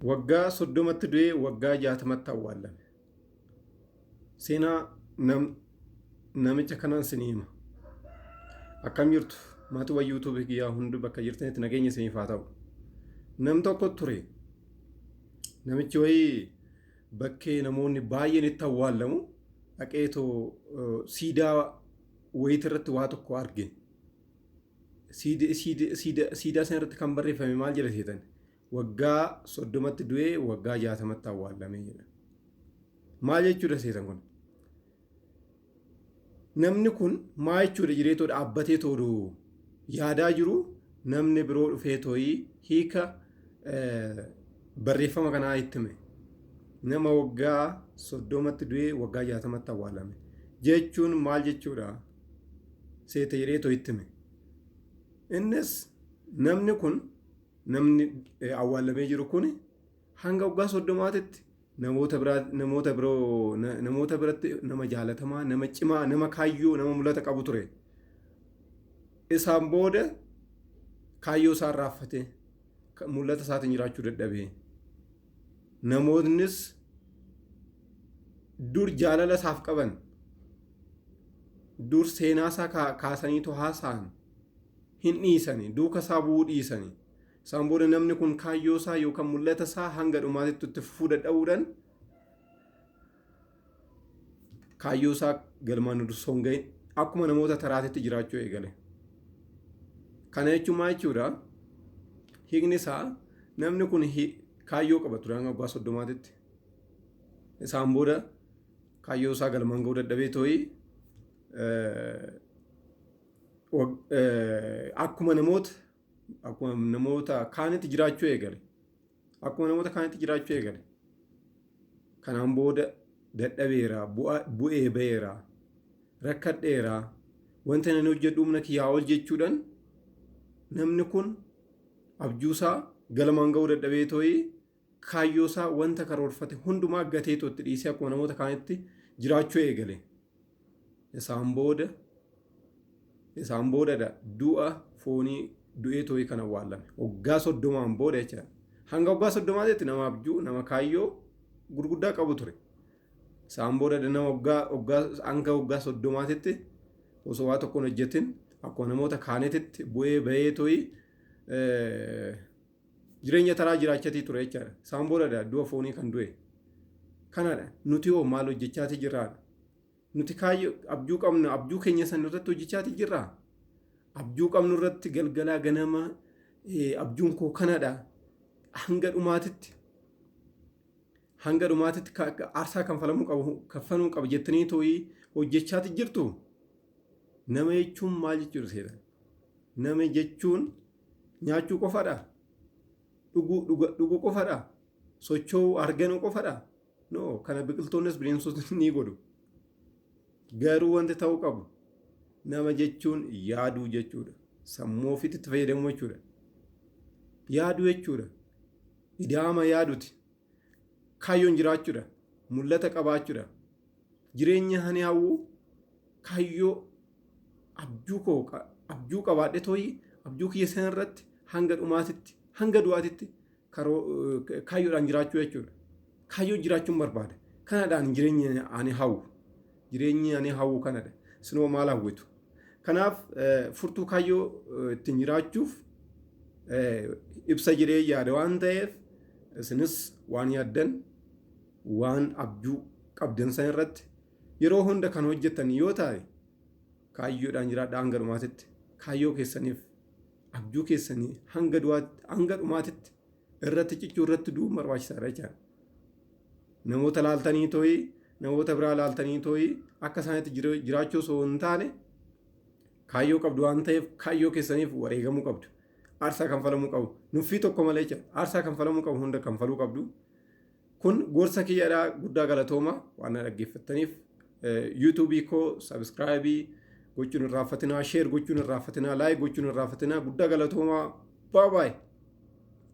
Waggaa 30tti du'ee waggaa 60tti awwaallame. Seenaa nam, namicha kanaan sinii hima. Akkam jirtu maatiiwwan yuutuubii kiyyaa hundi bakka jirtanitti nageenya isiniif haa ta'u. Nam tokko ture. Namichi wayii bakkee namoonni baay'een itti awwaallamu dhaqeetoo siidaa wayiiti irratti waa tokko arge. Siidaa sana irratti kan barreeffame maal jedha seetan? Waggaa 30tti du'ee waggaa 60tti awwaalame jedha. Maal jechuudha seetan kun? Namni kun maa jechuudha jedhee dhaabbatee toodu yaadaa jiru namni biroo dhufee tooyii hiika barreeffama kanaa itti hime. Nama waggaa 30tti du'ee waggaa 60tti awwaalame jechuun maal jechuudha seete jedhee too itti hime. Innis namni kun namni awwaalamee jiru kun hanga waggaa 30titti namoota biraa namoota biroo namoota biratti nama jaalatamaa nama cimaa nama kaayyoo nama mul'ata qabu ture. Isaan booda kaayyoo isaa irraanfatee mul'ata isaatiin jiraachuu dadhabee namootnis dur jaalala isaaf qaban dur seenaa isaa kaasaniitu haasa'an hin dhiisani duuka isaa bu'uu dhiisani. Isaan booda namni kun kaayyoo isaa yookaan mul'ata isaa hanga dhumaatitti itti fufuu dadhabuudhaan kaayyoo isaa galmaan osoo hin gahin akkuma namoota taraatitti jiraachuu eegale. Kana jechuun maal jechuudha? Hiikni isaa namni kun kaayyoo qaba ture hanga waggaa 30titti. Isaan booda kaayyoo isaa galmaan gahuu dadhabee too'ii akkuma namoota akkuma namoota kaanitti jiraachuu eegale. Akkuma namoota kaanitti jiraachuu eegale. Kanaan booda dadhabeera, bu'ee ba'eera, rakkadheera, wanta nan hojjedhu humna kiyyaa ol jechuudhaan namni kun abjuusaa galmaan ga'uu dadhabee too'ii kaayyoosaa wanta karoorfate hundumaa gatee itti dhiisee akkuma namoota kaanitti jiraachuu eegale. Isaan booda isaan boodadha du'a foonii du'ee too'ii kan awwaallame. Waggaa 30n booda jechaadha. Hanga waggaa 30tti nama abjuu nama kaayyoo gurguddaa qabu ture. Isaan booda nama waggaa waggaa hanga waggaa 30tti osoo waa tokkoon hojjetin akkuma namoota kaaniititti bu'ee bahee too'ii jireenya taraa jiraachatii ture jechaadha. Isaan boodadha du'a foonii kan du'e. Kanadha. Nuti hoo maal hojjechaatii jirraadha? Nuti kaayyoo abjuu qabnu abjuu keenya san irratti hojjechaatii jirraa? Abjuu qabnu irratti galgalaa ganama abjuun koo kanadha. Hanga dhumaatitti hanga dhumaatitti aarsaa kanfalamuu qabu kaffaluu qaba jettanii too'ii hojjechaati jirtu. Nama jechuun maal jechuudha seetan? Nama jechuun nyaachuu qofadha? Dhuguu qofadha? Socho'uu arganuu qofadha? No, kana biqiltoonnis bineensotni ni godhu. Garuu wanti ta'uu qabu nama jechuun yaaduu jechuudha. Sammuu ofiitti itti fayyadamuu jechuudha. Yaaduu jechuudha. Ida'ama yaaduti. Kaayyoon jiraachuudha. Mul'ata qabaachuudha. Jireenya ani hawwu kaayyoo abjuu koo abjuu qabaadhe tooyi abjuu kiyya sana irratti hanga dhumaatitti hanga du'aatitti kaayyoodhaan jiraachuu jechuudha. Kaayyoo jiraachuun barbaada. Kanadhaan jireenya ani hawwu. Jireenyi ani hawwu kanadha. Isinoo maal hawwitu? Kanaaf furtuu kaayyoo ittiin jiraachuuf ibsa jedhee yaada waan ta'eef isinis waan yaaddan waan abjuu qabdan san irratti yeroo hunda kan hojjettan yoo ta'e kaayyoodhaan jiraadhaa hanga dhumaatitti kaayyoo keessaniif abjuu keessanii hanga du'aatti hanga dhumaatitti irratti cichuu irratti du'uun barbaachisaadha jechaadha. Namoota laaltanii tooyi namoota biraa laaltanii tooyi akka isaanitti jiraachuu osoo hin taane kaayyoo qabdu waan ta'eef kaayyoo keessaniif wareegamuu qabdu. Aarsaa kanfalamuu qabu. Nuffii tokko malee jechaadha. Aarsaa kanfalamuu qabu hunda kanfaluu qabdu. Kun gorsa kiyyadha guddaa galatooma waan na dhaggeeffattaniif. YouTube koo subscribe gochuun hin irraanfatinaa, share gochuun hin irraanfatinaa, like gochuun hin irraanfatinaa. Guddaa galatooma. Bye bye.